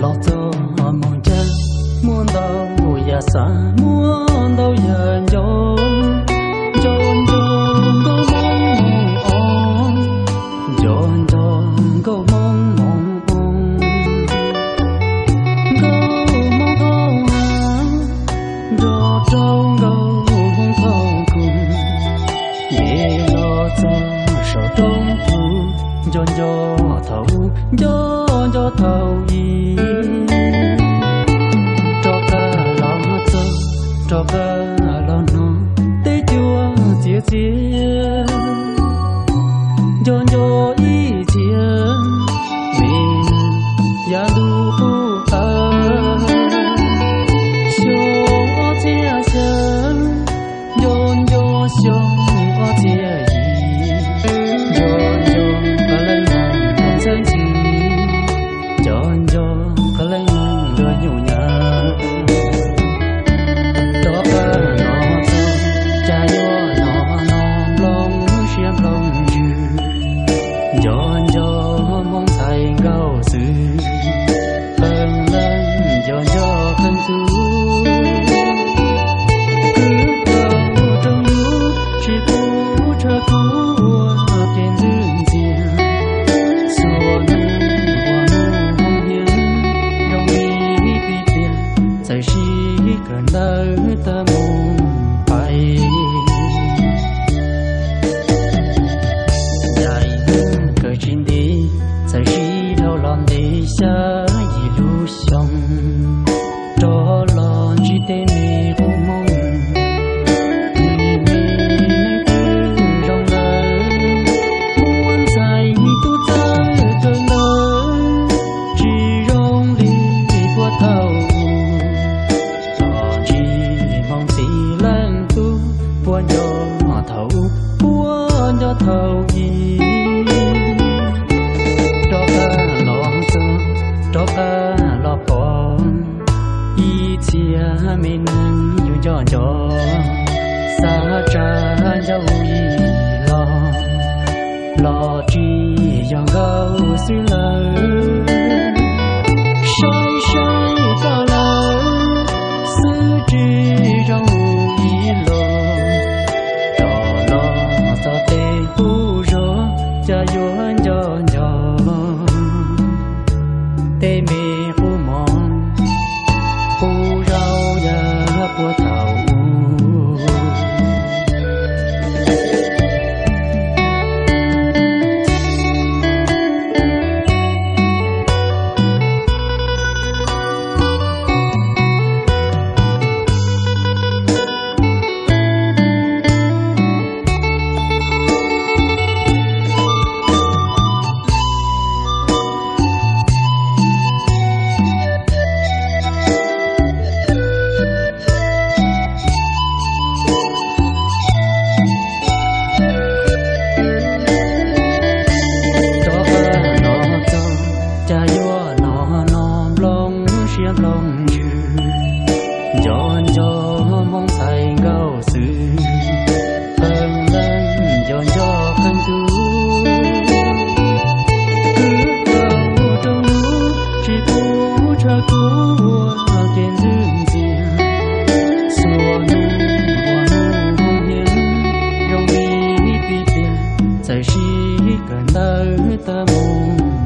Los txog mus ncaj, muaj ntau yam xav, muaj ntau yam nco, nco nco nkauj hmoob moo o, nco nco nkauj hmoob moo o, nkauj hmoob thauj hav, nco rau nkauj hmoob thauj kuv, nce los txog saum roob tug, nco nco thaum ub, nco nco thaum i, rov qab los txog, rov qab los hnov tej cua txiav txiav, nco nco ib txhia me neeg yav ntuj qub qawv, xyoo ob txhiab xya, nco nco xyoo ob txhiab yim, nco nco qhov leej neeg ntxawg ntxhi, nco nco qhov leej neeg nco nyuj nyav. Rov qab no txog, cas yuav no no nplooj siab nplooj ntsws, nco nco hmoob ntxhais nkauj xwb, qee leej nco nco qee tus, kwv tau rau yus tsis pub tshav kub ua kev ntxwg ntxiag, xuas hnub ua hnub hoob hiav, zoo li tib pliag txawm sib kawm ntawv tag mus pais. Yaim hnub kawm tsis nti, txawm sib dhau los ntev xya yim lub xyoo, rov los ntsib tej me qub hmoob, ib me neeg twg zoo ntawd, muaj ntxhais tub txawj kawm ntawv, tsis zoo li puag thaum ub, los ntsib hmoob txiv leej tub, puas nco thaum ub, puas nco thaum i, rov qab los txog, rov qab los pom ib txhia me neeg yus nco nco, xav tsa ncauj yim los, los tsis yog nkauj xwb lawm, saib saib koj lawm xwb tsis zoo ib los, rov los txog tej qub zos, cas yuav nco nco tej me qub mov, qub zaub yam puag thaum ub. Rov qab no txog, cas yuav no no nplooj siab nplooj ntsws, nco nco hmoob ntxhais nkauj xwb, qee leej nco nco qee tus, kwv tau rau yus tsis pub tshav kub ua kev ntxwg ntxiag, xuas hnub ua hnub hoob hiav, zoo li tib pliag txawm sib kawm ntawv tag mus